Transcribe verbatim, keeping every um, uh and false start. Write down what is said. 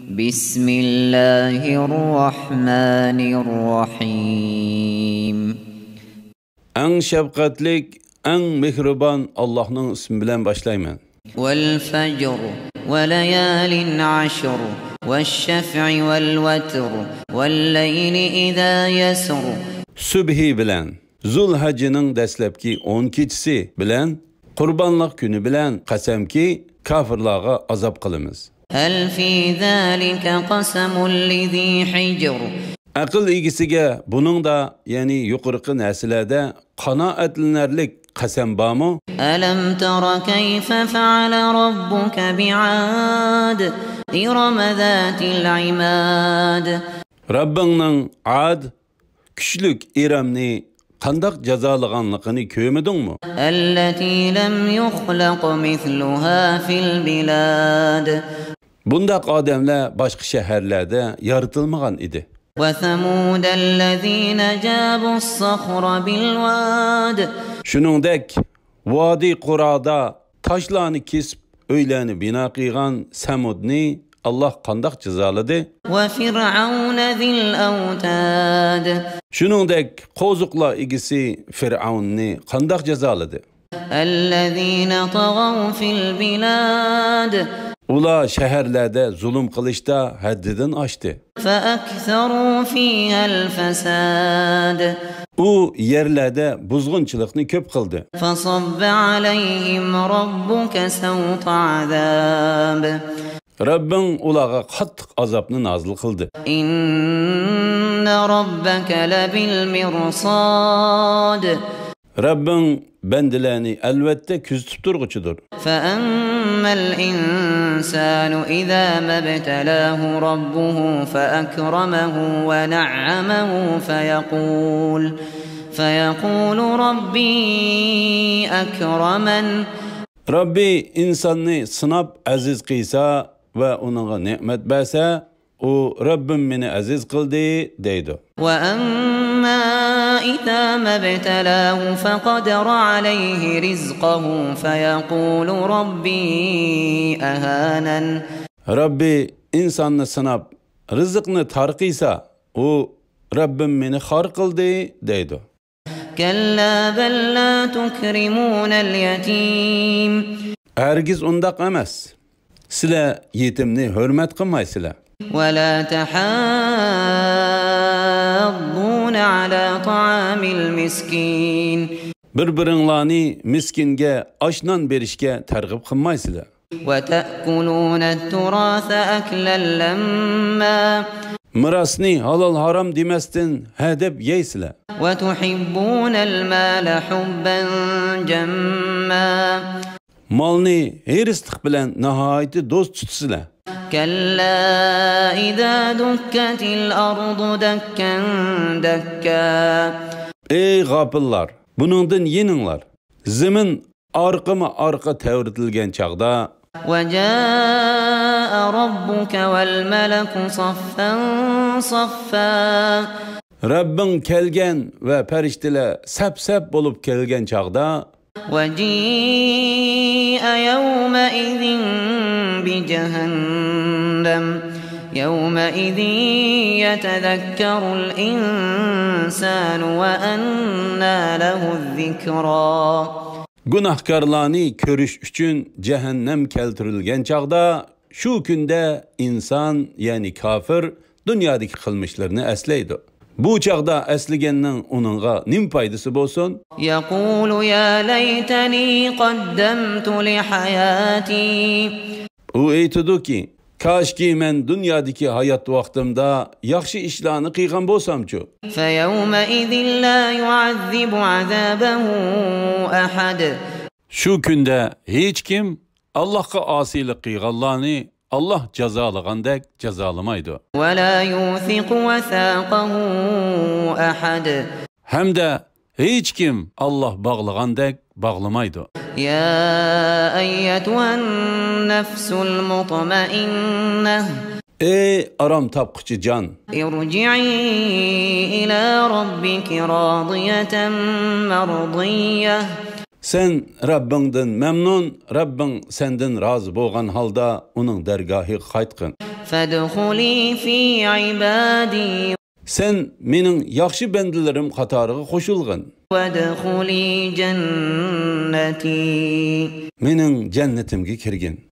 بسم الله الرحمن الرحيم. ئەڭ شەپقەتلىك، ئەڭ مېھرىبان ئاللاھنىڭ ئىسمى بىلەن باشلايمەن. والفجر، وليال عشر، والشفع والوتر، والليل إذا يسر. سۈبھى بىلەن، زۇلھەججىنىڭ دەسلەپكى ئون كېچىسى بىلەن، قۇربانلىق كۈنى بىلەن قەسەمكى، كاپىرلارغا ئازاب قىلىمىز. هل في ذلك قسم لذي حجر؟ ئەقىل ئىگىسىگە بۇنىڭدا، يەنى يۇقىرىقى نەرسىلەردە قانائەتلىنەرلىك قەسەم بارمۇ؟ ألم تر كيف فعل ربك بعاد إرم ذات العماد. رەببىڭنىڭ ئاد، كۈچلۈك ئىرەمنى قانداق جازالىغانلىقىنى كۆرمىدىڭمۇ؟ التي لم يخلق مثلها في البلاد. بۇنداق ئادەملەر باشقا شەھەرلەردە يارىتىلمىغان ئىدى. وثمود الذين جابوا الصخر بالواد. شۇنىڭدەك ۋادى قۇرادا تاشلارنى كېسىپ، ئۆيلەرنى بىنا قىلغان سەمۇدنى ئاللاھ قانداق جازالىدى؟ وفرعون ذي الأوتاد. شۇنىڭدەك قوزۇقلار ئىگىسى فىرئەۋننى قانداق جازالىدى؟ الذين طغوا في البلاد. ئۇلار شەھەرلەردە زۇلۇم قىلىشتا ھەددىدىن ئاشتى. فأكثروا فيها الفساد. ئۇ يەرلەردە بۇزغۇنچىلىقنى كۆپ قىلدى. فصب عليهم ربك سوط عذاب. رەببىڭ ئۇلارغا قاتتىق ئازابنى نازىل قىلدى. إن ربك لبالمرصاد. رەببىڭ بەندىلەرنى ئەلۋەتتە كۆزىتىپ تۇرغۇچىدۇر. فأما الإنسان إذا ما ابتلاه ربه فأكرمه ونعمه فيقول، فيقول ربي أكرمن. رەببى ئىنساننى سىناپ ئەزىز قىلسا ۋە ئۇنىڭغا نېمەت بەرسە، ئۇ رەببىم مېنى ئەزىز قىلدى دەيدۇ. وأما إذا ما ابتلاه فقدر عليه رزقه فيقول ربي أهانن. رەببى ئىنساننى سىناپ، رىزىقنى تار قىلسا، ئۇ رەببىم مېنى خار قىلدى دەيدۇ. كلا بل لا تكرمون اليتيم. ھەرگىز ئۇنداق ئەمەس. سىلەر يېتىمنى ھۆرمەت قىلمايسىلەر. ولا تحاضون على طعام المسكين. بىر-بىرىڭلارنى مىسكىنگە ئاش-نان بېرىشكە تەرغىب قىلمايسىلەر. وتأكلون التراث أكلا لما. مىراسنى ھالال-ھارام دېمەستىن ھە دەپ يەيسىلەر. وتحبون المال حبا جما. مالنى ھېرىسلىق بىلەن ناھايىتى دوست تۇتىسىلەر. كلا إذا دكت الأرض دكا دكا. ئەي غاپىللار، بۇنىڭدىن يېنىڭلار. زېمىن ئارقىمۇ ئارقا تەۋرىتىلگەن چاغدا. وجاء ربك والملك صفا صفا. رەببىڭ كەلگەن ۋە پەرىشتىلەر سەپ-سەپ بولۇپ كەلگەن چاغدا. وجيء يومئذ بجهنم يومئذ يتذكر الإنسان وأنى له الذكرى. گۇناھكارلارنى كۆرۈش ئۈچۈن جەھەننەم كەلتۈرۈلگەن چاغدا، شۇ كۈندە ئىنسان، يەنى كاپىر، دۇنيادىكى قىلمىشلىرىنى ئەسلەيدۇ. بۇ چاغدا ئەسلىگەننىڭ ئۇنىڭغا نېمە پايدىسى بولسۇن؟ يقول يا ليتني قدمت لحياتي. ئۇ ئېيتىدۇكى، كاشكى مەن دۇنيادىكى ھايات ۋاقتىمدا ياخشى ئىشلارنى قىلغان بولسامچۇ؟ فيومئذ لا يعذب عذابه أحد. شۇ كۈندە ھېچكىم ئاللاھقا ئاسىيلىق قىلغانلارنى ئاللاھ جازالىغاندەك جازالىمايدۇ. ولا يوثق وثاقه أحد. ھەمدە ھېچكىم ئاللاھ باغلىغاندەك باغلىمايدۇ. يا أيتها النفس المطمئنة. ئەي ئارام تاپقۇچى جان! ارجعي إلى ربك راضية مرضية. سەن رەببىڭدىن مەمنۇن، رەببىڭ سەندىن رازى بولغان ھالدا ئۇنىڭ دەرگاھىغا قايتقىن. فادخلي في عبادي. سەن مېنىڭ ياخشى بەندىلىرىم قاتارىغا قوشۇلغىن. وادخلي جنتي. مېنىڭ جەننىتىمگە كىرگىن.